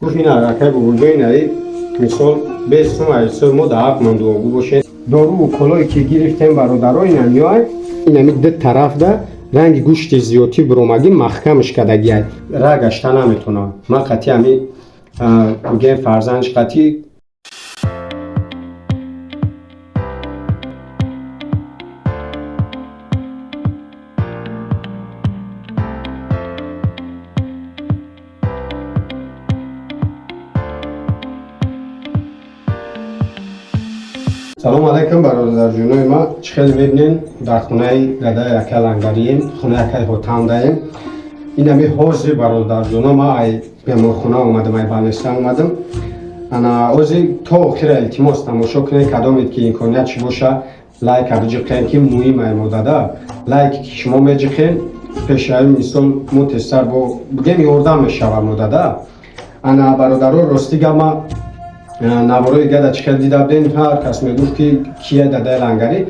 Гуфт ина акай бобоҷон, инаи мисол без сум айсо мо да ҳақ мон дуогӯ бошед. Доруву колое ки гирифтем, бародаро, ина меояд, инами ду тарафда ранги гӯшти зиёдтӣ биромагӣ маҳкамаш кардагиай, ра гашта наметонам. Ман қатъи ами бигем фарзандш қатъи. Салому алайкум, бародарҷонои ма. Чӣ хеле мебинен, дар хонаи дадаи акай Лангарием, хонаи акай Ҳотамдаем. Инами ҳозир, бародарҷоно, ма ай беморхона омадам, ай больница омадам. Ана ҳозир то охира илтимос тамошо кунед. Кадомед ки имконият чӣ боша, лайка биҷиқем, ки муҳим ай модада. Лайке ки шумо меҷиқем, пешаи мисол мо тезтар бо бигем ёрдам мешава модада. Ана бародаро, рости гап, ма наворои гада чӣ хел дида будем, ҳар кас мегуфт, ки кия дадаи Лангарӣ,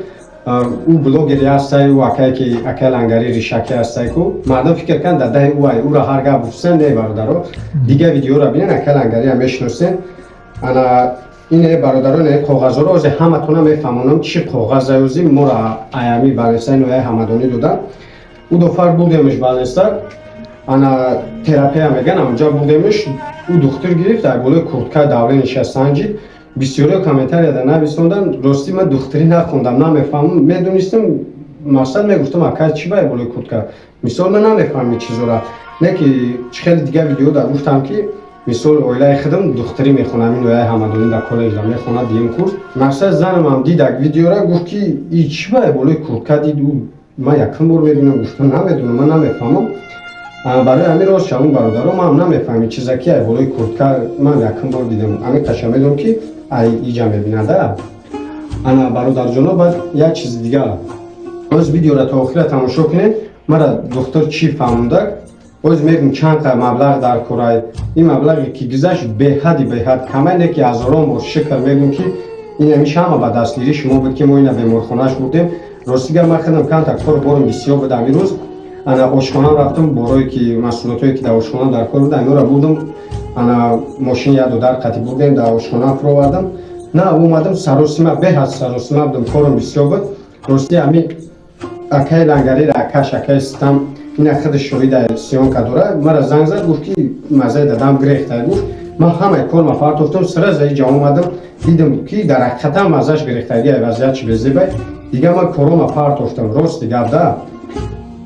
ӯ блогери ҳастай, ӯ акае ки акаи Лангарӣ ришаки ҳастай ку мардум фикр карданд дадаи ӯ ай, ӯра ҳар гап гуфтан. Не, бародаро, дига видеоро бинен, акаи Лангариам мешиносем. Ана ине, бародаро, не коғазҳоро озе ҳаматона мефаҳмонам, чӣ коғазе ози моро аями больницаи нояи Ҳамадонӣ доданд. Ӯ дофар бурдемш больница, ана терапия меган, амҷа бурдемш. Ӯ духтур гирифт, дар болои куртка давление санҷид. Бисёриё комментарияда нависонданд. Ростӣ, ман духтурӣ нахондам, намефаҳмам. Медонистам, мақсад мегуфтам, ака, чӣ бай болои куртка? Мисол, ман намефаҳмам чизора. Не ки чӣ хеле дига видео да гуфтам, ки мисол оилаи худам духтурӣ мехонам, ин ояи Ҳамадонӣ дар коллеҷда мехонад, дуюм курс. Мақсад, занамам дидак видеора, гуфт, ки и чӣ бай болои куртка дид? Ӯ ман якум бор мебинам. Гуфтам, намедонам, ман намефаҳмам. Барои ҳамин рост шавун, бародаро, ман намефаҳмам чиза ки ай болои куртка, ман якум бор дидам. Ҳамин қаша медонам, ки ай иҷа мебинада. Ана бародарҷоно, баъд як чизи дигар, оз видеора то охира тамошо кунед. Мара духтур чӣ фаҳмондак, оз мегум. Чанд қа маблағ дар корай, ин маблағе ки гузашт, беҳади беҳад камай, не ки ҳазорон бор шукр мегум, ки ин ҳамиша ҳама ба дастгирии шумо буд, ки мо ина беморхонааш бурдем. Ростига, ман худам камтар кору борум бисёр буд ҳамин рӯз. Ана ошхона рафтам, борое ки маҳсулотое ки дар ошхона дар кор буд, инора бурдам. Ана мошини яду дар қати бурдем, дар ошхона фуровардам. На омадам, саросима, беҳад саросима будам, корум бисёр буд. Рости, ҳамин акаи Лангарира, акаш, акаи Систам, ина худи шоҳида, съёмка дора, мара занг зад, гуфт, ки мазаи дадам гирехта. Гуфт, ман ҳамаи корма фартофтам, сразу иҷа омадам, дидам, ки дар ҳақиқатан маззаш гирехтагӣ, вазъият чи безебай. Дига ман корома партофтам. Рости гап, да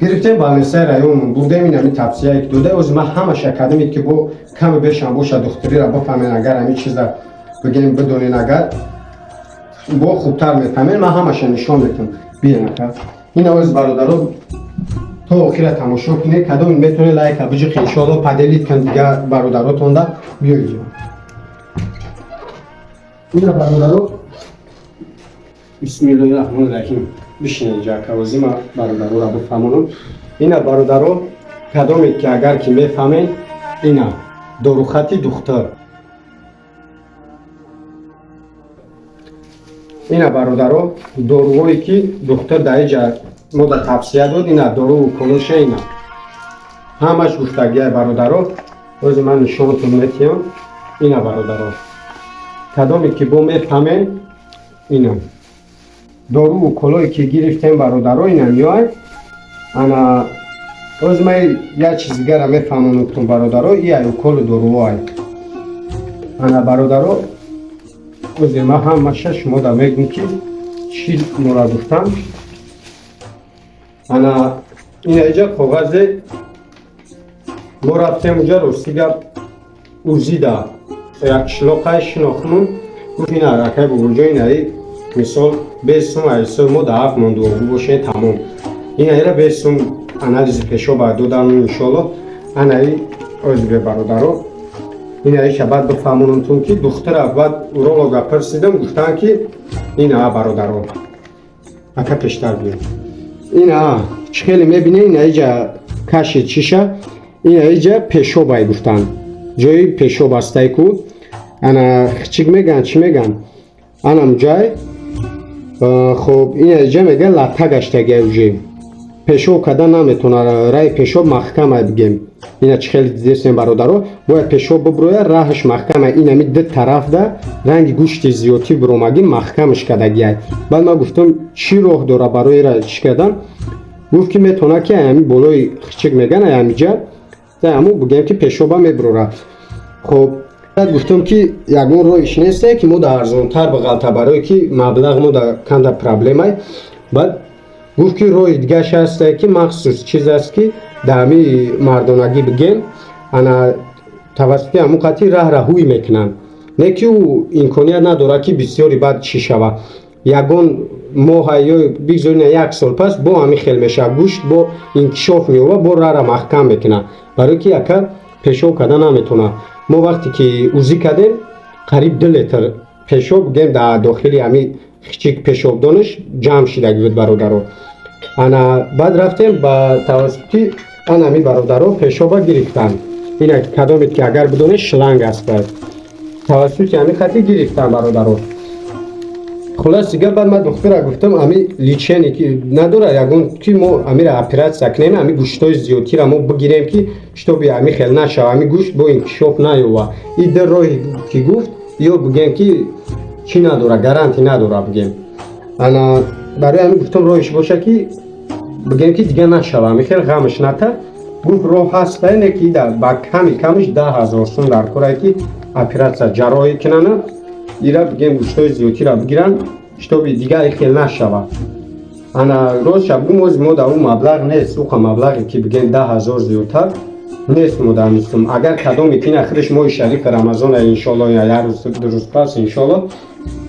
гирифтем, больницаи районмон бурдем. Ин ҳамин тавсияе ки дода, ози ман ҳамаша кардамед, ки бо ками бешам боша, духтуриро бифаҳмен. Агар ҳамин чиза бигем, бидонен, агар бо хубтар мефаҳмен, ман ҳамаша нишон метам. Биен, ака, ин оз бародаро, то охира тамошо кунед. Кадом метавонед, лайка биҷиқи, иншоалло, поделить кун дига бародаротонда. Биёед, ина бародаро, бисмиллоҳи раҳмони раҳим. Бишинед иҷа, ака, ма бародароро бифаҳмонам. Ина бародаро, кадоме ки агар ки мефаҳмен, ина дорухати духтур. Ина бародаро, доруҳое ки духтур дар иҷа мо да тавсия дод, ина доруву колоша, ина ҳамаш гуфтагиай. Бародаро, ози ман нишонатон метиҳам. Ина бародаро, кадоме ки бо мефаҳмен, ина доруву колое ки гирифтем, бародаро, ина меояд. Ана оз ман як чиз дигара мефаҳмонамтон, бародаро. И ай уколу доруҳоай. Ана бародаро, ози ман ҳамаша шумо да мегӯм, ки чӣ мора гуфтам. Ана ина иҷа коғазе. Мо рафтем уҷа, рости гап, узида як қишлоқай шинохтмон. Гуфт, ина акай бобоҷон, инаи мисол без сум айсо мо да ҳақ мон дуогӯ бошед, тамом. Инаира без сум анализи пешоба додам, иншоалло. Анаи озбе, бародаро, инаиша баъд бифаҳмонамтон, ки духтура баъд уролога пурсидам, гуфтанд, ки ина бародаро, ака, пештар биё. Ина чӣ хеле мебинед, ина иҷа каши чиша, ина иҷа пешобай гуфтанд, ҷои пешоб астай ку. Ана чӣ мегӯянд, чӣ мегӯянд, анам ҷай. Хоб, ина иҷа мегӯянд, латта гаштагия, уже пешоб кардан наметавонад, раи пешоб маҳкамай бигем. Ина чӣ хеле дидесем, бародаро, бояд пешоб биброя, раҳаш маҳкама. Инами ду тарафда ранги гӯшти зиёдтӣ биромагӣ, маҳкамаш кардагиай. Баъд ман гуфтам, чӣ роҳ дора барои ра чӣ кардан? Гуфт, ки метавонад, ки ами болои хичик меган, амиҷа аму бигем, ки пешоба мебурора. Хоб, баъд гуфтам, ки ягон роҳиш несте, ки мо да арзонтар бағалта, барое ки маблағ мо да канда проблемай. Баъд гуфт, ки роҳи дигааш ҳасте, ки махсус чиз аст, ки дар ҳами мардонагӣ бигем, ана тавассути ҳамун қатъи раҳра ҳуй мекунанд, не ки ӯ имконият надорад, ки бисёри баъд чӣ шава. Ягон моҳа ё бигзор як сол пас бо ҳамин хел мешавад, гӯшт бо инкишоф меёбад, бо раҳра маҳкам мекунад, барое ки яка пешоб карда наметавонад. Мо вақте ки УЗИ кардем, қариб 2 литр пешоб бигем дар дохили ҳами хичик пешобдонаш ҷамъ шидаги буд, бародаро. Ана баъд рафтем, ба тавассути ана ҳами бародаро пешоба гирифтанд. Ина кадомед ки агар бидонед, шланг аст, тавассути ҳамин хати гирифтанд, бародаро. Хулос дигар, баъд ман духтура гуфтам, ами лечение ки надора ягон, ки мо амира оператсия кунем, ами гӯштҳои зиёдтира мо бигирем, ки чтобы ами хел нашава, ами гӯшт бо инкишоф наёва. И ду роҳи ки гуфт, ё бигем, ки чӣ надора, гарантия надора бигем. Ана барои ҳамин гуфтам, роҳиш боша, ки бигем, ки дига нашава, ами хел ғамаш ната. Гуфт, роҳ ҳаста, не ки ба ками камиш 10 000 сум дар корае, ки оператсия ҷарроҳӣ кунана, ира бигем, гӯштҳои зиёдтира бигиранд, чтобы дига хел нашава. Ана рост шаб гум, ози мо дар ӯ маблағ нест, уқа маблағе ки бигем 10 000 зиёдтар нест мо дар мисум. Агар кадомит ина худаш моҳи шарифи Рамазона, иншолло, як рӯз 2 рӯз пас, иншолло,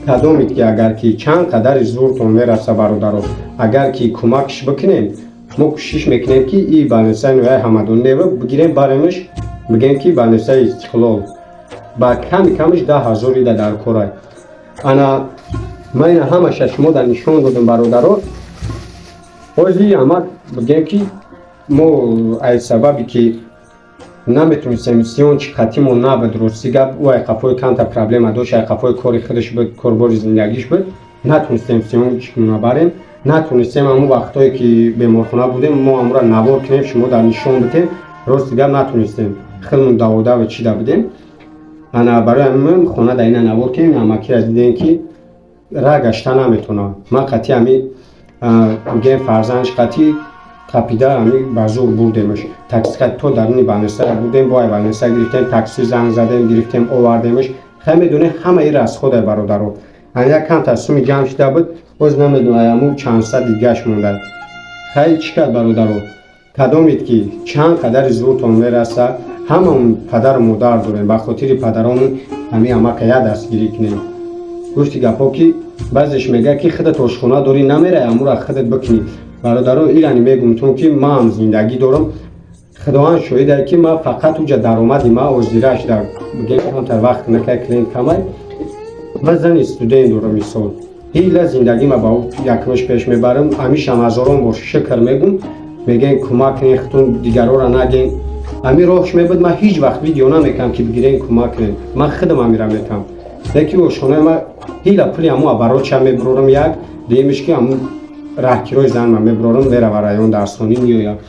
кадомит ки агар ки чанд қадари зуртон мераса, бародаро, агар ки кӯмакш бикунем, мо кӯшиш мекунем, ки и больницаи ноҳияи Ҳамадон нева бигирем, баремш, бигем, ки больницаи Истиқлол ба ками камиш 10 000 ида дар корай. Ана ман ина ҳамаша шумо дар нишон додам, бародаро. Ҳози ама бигем, ки мо аз сабабе ки наметонистем съёмка қатимо набуд, рости гап, ӯ ай қафои камта проблема дошт, ай қафои кори худаш буд, корбори зиндагиш буд, натонистем съёмка барем, натонистем ҳамун вақтҳое ки беморхона будем, мо ҳамура навор кунем, шумо дар нишон битем. Рости гап, натонистем, хелмон даводаву чида будем. Ана барои ҳамин хона дар ина навор кунем. Амакира дидем, ки ра гашта наметонам. Ман қатъи ҳами бигем фарзандш қатъи қапида, ҳами ба зур бурдемаш, такси то даруни больница бурдем, бо ай больница гирифтем, такси занг задем, гирифтем, овардемаш. Хай, медонем, ҳамаи расходай, бародаро. Ана як камтар суми ҷамъ шуда буд, боз намедонам, аяму чанд сад дигаш монда. Хай, чӣ кард, бародаро? Кадомед ки чанд қадари зуртон мераса, ҳамамон падару модар дорем, ба хотири падаромон ҳами амака як дастгирӣ кунем. Гуфти гапҳо, ки баъзеш мегӯяд, ки худат ошхона дорӣ, намерай амура худат бикунӣ. Бародаро, ирани мегумтон, ки ман зиндагӣ дорам, Худованд шоҳидае, ки ман фақат уҷа даромади ма озираш дар бигем камтар вақт накай, клиент камай. Ман зани студент дорам, мисол, ҳила зиндагима ба якмаш пеш мебарам. Ҳамишам ҳазорон бор шукр мегум. Мегӯем, кӯмак кунем, худтон дигарора нагем. Ҳамин роҳш мебуд, ман ҳеҷ вақт видео намекунам, ки бигирем, кӯмак кунем. Ман худам ҳамира метавам, леки ошхонаи ма ҳила пули ҳамун оборотша мебурорам, як дуюмиш ки ҳамун раҳкирои занма мебурорам, мерава район, дарсонӣ меояд.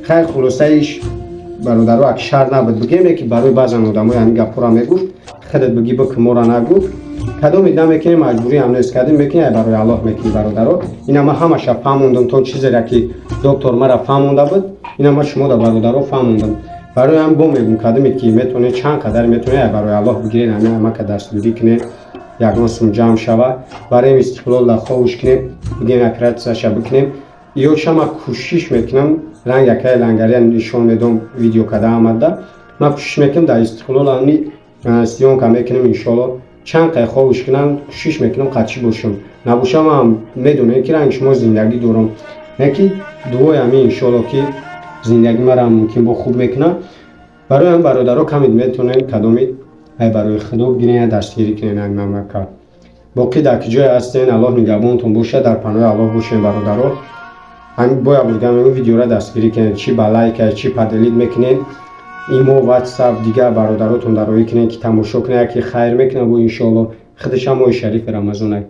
Хайр, хулосаиш, бародаро, ак шар набуд бигем, ки барои баъзан одамои ҳамин гапҳоро мегуфт, худат бигӣ, бики моро нагӯ. Кадоме намекунем, маҷбурӣ ҳам нест, кадом мекунӣ, ай барои Аллоҳ мекунӣ. Бародаро, ина ман ҳамаша фаҳмондам, то чизере ки доктор мара фаҳмонда буд, ина ман шумо да, бародаро, фаҳмондам. Барои ҳам бо мегӯм, кадоме ки метавонед, чанд қадар метавонед, ай барои Аллоҳ бигиред, ҳамин ҳамака дастгирӣ кунед, ягон сум ҷамъ шава, барои Истиқлол да ховуш кунем, бигем, оператсияша бикунем. Ё шама кӯшиш мекунам, ранг якай лангария нишон медом, видео када омада. Ман кӯшиш мекунам, дар Истиқлол ами съёмка мекунем, иншоалло. Чанд қай ховуш кунам, кӯшиш мекунам қатъӣ бошам, набошам ҳам медонем, ки ранги шумо зиндагӣ дорам, не ки дуои ҳамин, иншоалло, ки зиндагӣ мара мумкин бо хуб мекунад. Барои ҳам, бародаро, камед метавонем, кадомед ай барои Худо бигирен, дастгирӣ кунем ҳамин мамлакат. Боқӣ дар ки ҷое ҳастен, Аллоҳ нигаҳбонтон бошад, дар паноҳи Аллоҳ бошем, бародаро. Ҳамин бояд бургам, видеора дастгирӣ кунед, чӣ ба лайка, чӣ поделить мекунед, имо, Ватсап, дигар бародаротон дароӣ кунед, ки тамошо кунед, яке хайр мекунад бо, иншоалло, худашам моҳи шарифи Рамазонай.